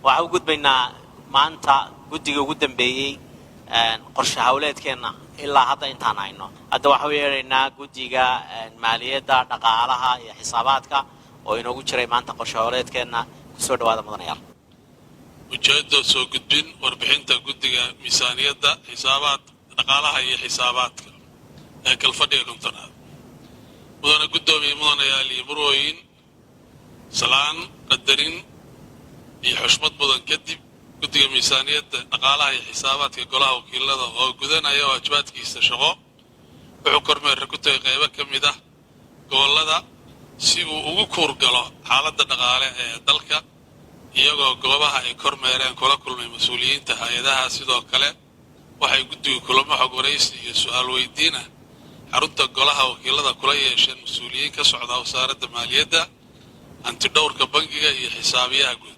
Waxaan u gudbaynaa maanta guddiga ugu dambeeyey qorshe hawleedkeenna ilaa hadda intaan hayno. Hadda waxaan u yeedhaynaa guddiga maaliyadda, dhaqaalaha iyo xisaabaadka oo inoogu jiray maanta qorshe hawleedkeenna. Kusoo dhawaada, mudanayaal. Ujeeddo: soo gudbin warbixinta guddiga miisaaniyadda, xisaabaad, dhaqaalaha iyo xisaabaadka ee kalfadhiga 50aad. Mudane guddoomiye, mudanayaal iyo murwooyin, salaan qadarin iyo xushmad mudan kadib, guddiga miisaaniyadda, dhaqaalaha iyo xisaabaadka golaha wakiilada oo gudanaya waajibaadkiisa shaqo wuxuu kormeerra ku tagay qaybo ka mid ah gobollada si uu ugu kuurgalo xaaladda dhaqaale ee dalka, iyagoo goobaha ay kormeereen kula kulmay mas-uuliyiinta hay-adaha. Sidoo kale waxay guddigu kulamo xog waraysi iyo su-aal weydiin ah xarunta golaha wakiilada kula yeesheen mas-uuliyiin ka socda wasaaradda maaliyadda, hantidhowrka bangiga iyo xisaabiyaha guud.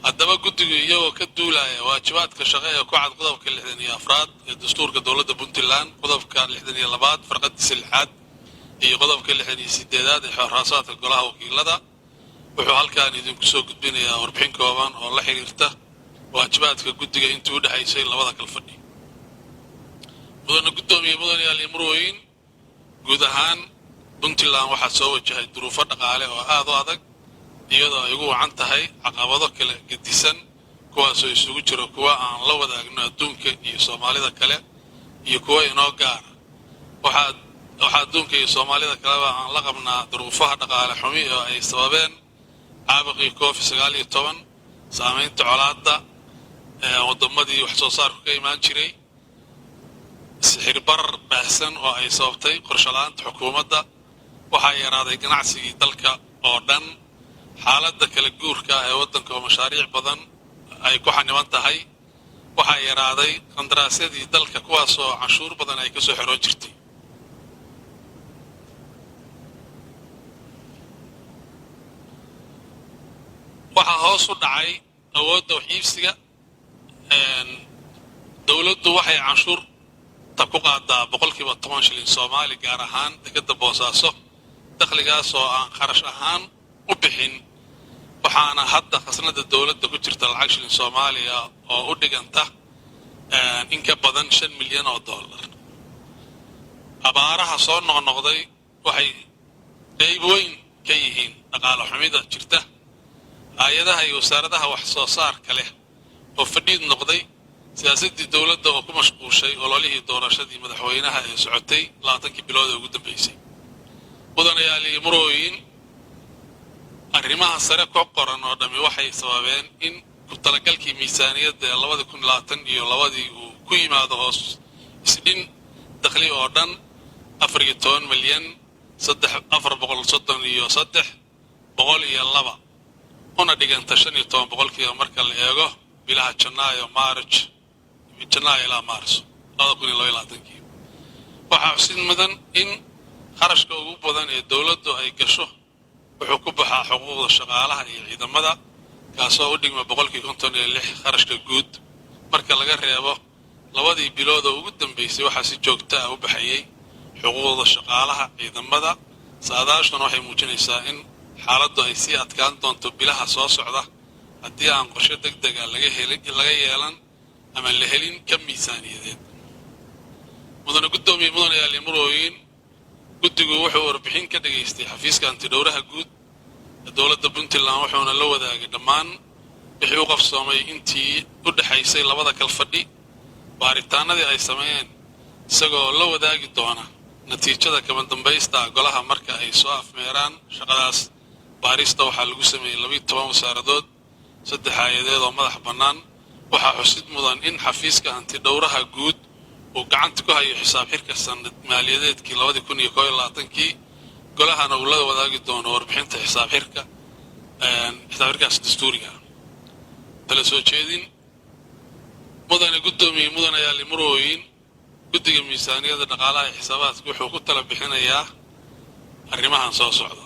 Haddaba guddigu, iyagoo ka duulaya waajibaadka shaqo ee ku cad qodobka 64aad ee dastuurka dowladda Puntland, qodobka 62aad farqadiisa lixaad iyo qodobka 68aad ee xeer-hoosaadka golaha wakiilada, wuxuu halkan idinku soo gudbinayaa warbixin kooban oo la xiriirta waajibaadka guddiga intii u dhexaysay labada kalfadhi. Mudane guddoomiye, mudanayaal iyo murwooyin, guud ahaan Puntland waxaa soo wajahay duruufo dhaqaale oo aad u adag, iyadoo ay ugu wacan tahay caqabado kala gedisan, kuwaasoo isugu jiro kuwa aan la wadaagno adduunka iyo Soomaalida kale iyo kuwa inoo gaara. Waxaa adduunka iyo Soomaalida kaleba aan la qabnaa duruufaha dhaqaale xumi oo ay sababeen caabuqii COVID-19, saamaynta colaadda waddamadii wax soo saarku ka imaan jiray, sixir barar baahsan oo ay sababtay qorshe la-aanta xukuumadda. Waxaa yaraaday ganacsigii dalka oo dhan, xaaladda kala guurka ah ee waddanka oo mashaariic badan ay ku xaniban tahay. Waxaa yaraaday qandaraasyadii dalka, kuwaasoo canshuur badan ay ka soo xeroon jirtay. Waxaa hoos u dhacay awoodda wax iibsiga. Dowladdu waxay canshuurta ku qaadaa 10% shilin Soomaali, gaar ahaan dekadda Boosaaso, dakhligaas oo aan kharash ahaan u bixin. Waxaana hadda khasnada dowladda ku jirta lacag shilin Soomaaliya oo u dhiganta in ka badan 5 milyan oo dollar. Abaaraha soo noqnoqday waxay qayb weyn ka yihiin dhaqaale xumida jirta. Hay-adaha iyo wasaaradaha wax soo saarka leh oo fadhiid noqday, siyaasaddii dowladda oo ku mashquushay ololihii doorashadii madaxweynaha ee socotay 20kii bilood ee ugu dambaysay. Mudanayaal iyo murooyin, arrimaha sare ku qoran oo dhammi waxay sababeen in ku talagalkii miisaaniyadda ee 2022dii uu ku yimaado hoos isdhin dakhli oo dhan 14 milyan saddex afar boqol soddon iyo saddex boqol iyo laba, una dhiganta 15% marka la eego bilaha Janaayo, Maarj, Janaayo ilaa Maarso 2022kii. Waxaa xusid mudan in kharashka ugu badan ee dowladdu ay gasho wuxuu ku baxaa xuquuqda shaqaalaha iyo ciidamada, kaasoo u dhigma 56% kharashka guud. Marka laga reebo labadii bilood oo ugu dambaysay, waxaa si joogta ah u baxayey xuquuqda shaqaalaha ciidamada. Saadaashuna waxay muujinaysaa in xaaladdu ay sii adkaan doonto bilaha soo socda haddii aan qorshe deg dega laga helin, laga yeelan ama la helin ka miisaaniyadeed. Mudane guddoomiye, mudanayaal iyo murooyin, guddigu wuxuu warbixin ka dhegaystay xafiiska antidhowraha guud ee dowladda Puntland, wuxuuna la wadaagay dhammaan wixii u qabsoomay intii u dhexaysay labada kalfadhi, baaritaanadii ay sameeyeen, isagoo la wadaagi doona natiijada kama dambaysta golaha marka ay soo afmeeraan shaqadaas. Baarista waxaa lagu sameeyey 12 wasaaradood, saddex hay-adeed oo madax bannaan. Waxaa xusid mudan in xafiiska hantidhowraha guud uu gacanta ku hayo xisaab xirka sanad maaliyadeedkii 2021kii, golahana uu la wadaagi doono warbixinta xisaab xirka, xisaab xirkaas dastuuriga. Tala soo jeedin. Mudane guddoomiye, mudanayaal murooyin, guddiga miisaaniyadda, dhaqaalaha iyo xisaabaadka wuxuu ku tala bixinayaa arrimahan soo socda: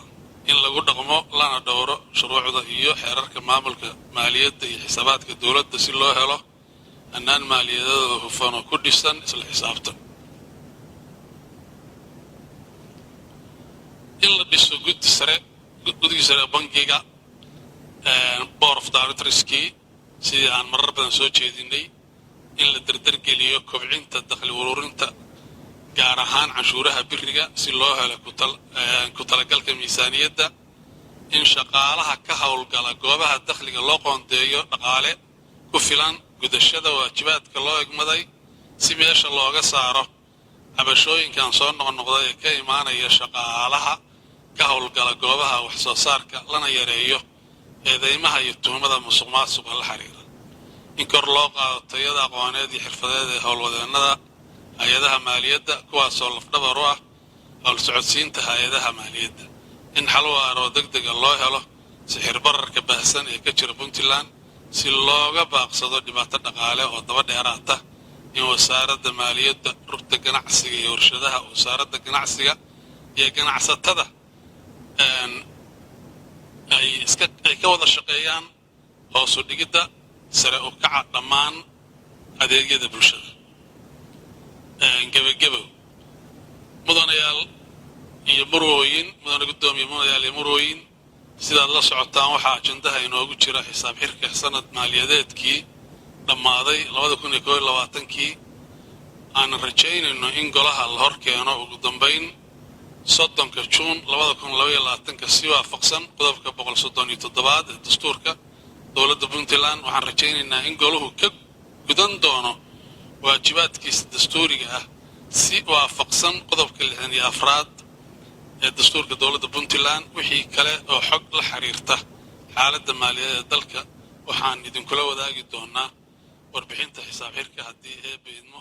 in lagu dhaqmo lana dhowro shuruucda iyo xeerarka maamulka maaliyadda iyo xisaabaadka dowladda si loo helo hannaan maaliyadeeda hufan oo ku dhisan isla xisaabtan; in la dhiso guddi sare, guddigii sare bangiga Board of Directorskii, sidii aan marar badan soo jeedinay, in la dardargeliyo kobcinta dakhli ururinta, gaar ahaan canshuuraha biriga, si loo helo ku talagalka miisaaniyadda. In shaqaalaha ka howlgala goobaha dakhliga loo qoondeeyo dhaqaale ku filan gudashada waajibaadka loo egmaday, si meesha looga saaro cabashooyinkan soo noqnoqda ee ka imaanaya shaqaalaha ka howlgala goobaha wax soo saarka, lana yareeyo eedeymaha iyo tuhmada musuq maasuqa la xiriira. In kor loo qaado tayada aqooneed iyo xirfadeed ee howlwadeennada hay-adaha maaliyadda, kuwaasoo lafdhabar u ah howl socodsiinta hay-adaha maaliyadda. In xal waara oo deg dega loo helo sixir bararka baahsan ee ka jira Puntland, si looga baaqsado dhibaato dhaqaale oo daba dheeraata. In Wasaaradda Maaliyadda, Rugta Ganacsiga iyo Warshadaha, Wasaaradda Ganacsiga iyo ganacsatada ay iska ay ka wada shaqeeyaan hoosu dhigidda sare u kaca dhammaan adeegyada bulshada. Gebagebow, mudanayaal iyo murwooyin, mudane guddoomiye, mudanayaal iyo murwooyin, sidaad la socotaan, waxaa ajandaha inoogu jira xisaab xirka sanad maaliyadeedkii dhammaaday 2021-kii, aanan rajaynayno in golaha la hor keeno ugu dambayn 30-ka Juun 2022-ka, si waafaqsan qodobka 137-aad ee dastuurka dowladda Puntland. Waxaan rajaynaynaa in golahu ka gudan doono waajibaadkiisa dastuuriga ah, si waafaqsan qodobka 64-aad ee dastuurka dowladda Puntland. Wixii kale oo xog la xiriirta xaaladda maaliyadeed ee dalka waxaan idinkula wadaagi doonaa warbixinta xisaab xirka, haddii Eebbe idmo.